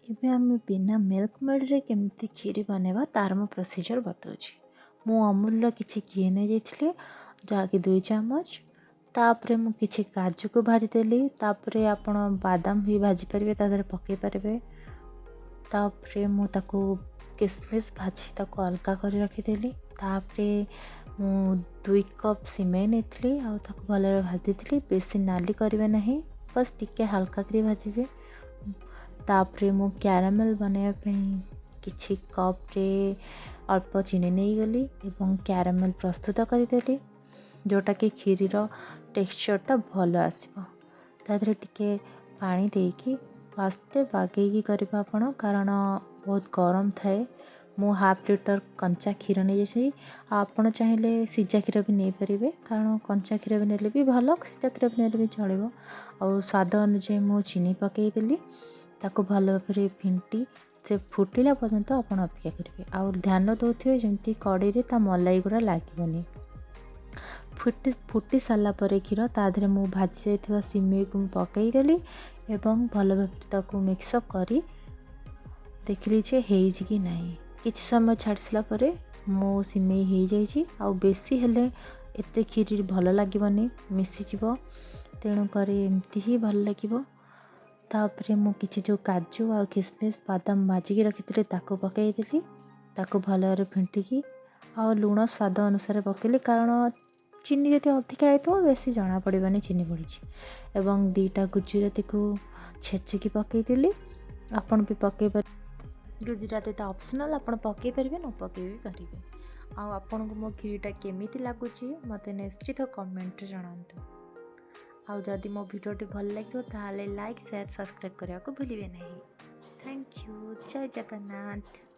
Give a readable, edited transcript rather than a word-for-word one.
ଏବେ ଆମେ ବିନା ମିଲ୍କ ମେଡ଼୍ରେ କେମିତି କ୍ଷୀରି ବନେଇବା, ତା'ର ମୁଁ ପ୍ରୋସିଜର୍ ବତାଉଛି। ମୁଁ ଅମୁଲର କିଛି ଘିଅ ନେଇଯାଇଥିଲି, ଯାହାକି 2 ଚାମଚ। ତାପରେ ମୁଁ କିଛି କାଜୁକୁ ଭାଜିଦେଲି। ତାପରେ ଆପଣ ବାଦାମ ବି ଭାଜିପାରିବେ, ତା ଦେହରେ ପକାଇ ପାରିବେ। ତାପରେ ମୁଁ ତାକୁ କିସମିସ୍ ଭାଜି ତାକୁ ଅଲଗା କରି ରଖିଦେଲି। ତାପରେ ମୁଁ 2 କପ୍ ସିମେଇ ନେଇଥିଲି ଆଉ ତାକୁ ଭଲରେ ଭାଜିଥିଲି। ବେଶୀ ନାଲି କରିବେ ନାହିଁ, ବାସ୍ ଟିକେ ହାଲକା କରି ଭାଜିବେ। ତାପରେ ମୁଁ କ୍ୟାରାମେଲ୍ ବନାଇବା ପାଇଁ କିଛି କପ୍ରେ ଅଳ୍ପ ଚିନି ନେଇଗଲି ଏବଂ କ୍ୟାରାମେଲ୍ ପ୍ରସ୍ତୁତ କରିଦେଲି, ଯେଉଁଟାକି କ୍ଷୀରିର ଟେକ୍ସଚର୍ଟା ଭଲ ଆସିବ। ତା ଦେହରେ ଟିକେ ପାଣି ଦେଇକି ଆସ୍ତେ ବାଗେଇକି କରିବେ ଆପଣ, କାରଣ ବହୁତ ଗରମ ଥାଏ। ମୁଁ ହାଫ୍ ଲିଟର କଞ୍ଚା କ୍ଷୀର ନେଇଯାଇଛି ଆଉ ଆପଣ ଚାହିଁଲେ ସିଝା କ୍ଷୀର ବି ନେଇପାରିବେ, କାରଣ କଞ୍ଚା କ୍ଷୀର ବି ନେଲେ ବି ଭଲ, ସିଝା କ୍ଷୀର ବି ନେଲେ ବି ଚଳିବ। ଆଉ ସ୍ୱାଦ ଅନୁଯାୟୀ ମୁଁ ଚିନି ପକାଇଦେଲି। ତାକୁ ଭଲ ଭାବରେ ଫିଣ୍ଟି ସେ ଫୁଟିଲା ପର୍ଯ୍ୟନ୍ତ ଆପଣ ଅପେକ୍ଷା କରିବେ ଆଉ ଧ୍ୟାନ ଦେଉଥିବେ ଯେମିତି କଡ଼େଇରେ ତା ମଲାଇ ଗୁଡ଼ା ଲାଗିବନି। ଫୁଟି ଫୁଟି ସାରିଲା ପରେ କ୍ଷୀର, ତା ଦେହରେ ମୁଁ ଭାଜି ଯାଇଥିବା ସିମେଇକୁ ମୁଁ ପକାଇଦେଲି ଏବଂ ଭଲ ଭାବରେ ତାକୁ ମିକ୍ସଅପ୍ କରି ଦେଖିଲି ଯେ ହେଇଛି କି ନାହିଁ। କିଛି ସମୟ ଛାଡ଼ି ସାରିଲା ପରେ ମୋ ସିମେଇ ହେଇଯାଇଛି। ଆଉ ବେଶୀ ହେଲେ ଏତେ କ୍ଷୀରି ଭଲ ଲାଗିବନି, ମିଶିଯିବ। ତେଣୁକରି ଏମିତି ହିଁ ଭଲ ଲାଗିବ। ତାପରେ ମୁଁ କିଛି ଯେଉଁ କାଜୁ ଆଉ କିସମିସ୍, ବାଦାମ ଭାଜିକି ରଖିଥିଲି, ତାକୁ ପକାଇଦେଲି। ତାକୁ ଭଲ ଭାବରେ ଫେଣ୍ଟିକି ଆଉ ଲୁଣ ସ୍ୱାଦ ଅନୁସାରେ ପକାଇଲି, କାରଣ ଚିନି ଯଦି ଅଧିକା ହେଇଥିବ, ବେଶୀ ଜଣାପଡ଼ିବନି ଚିନି ପଡ଼ିଛି। ଏବଂ 2ଟା ଗୁଜୁରାତିକୁ ଛେଚିକି ପକାଇଦେଲି। ଆପଣ ବି ପକାଇ ପାରିବେ। ଗୁଜୁରାତି ତ ଅପସନାଲ୍, ଆପଣ ପକାଇ ପାରିବେ, ନ ପକାଇ ବି ପାରିବେ। ଆଉ ଆପଣଙ୍କୁ ମୋ କ୍ଷୀରିଟା କେମିତି ଲାଗୁଛି, ମୋତେ ନିଶ୍ଚିତ କମେଣ୍ଟରେ ଜଣାନ୍ତୁ। ଆଉ ଯଦି ମୋ ଭିଡ଼ିଓଟି ଭଲ ଲାଗିବ, ତାହେଲେ ଲାଇକ୍, ସେୟାର, ସବସ୍କ୍ରାଇବ୍ କରିବାକୁ ଭୁଲିବେ ନାହିଁ। Thank you. Jay Jagannath.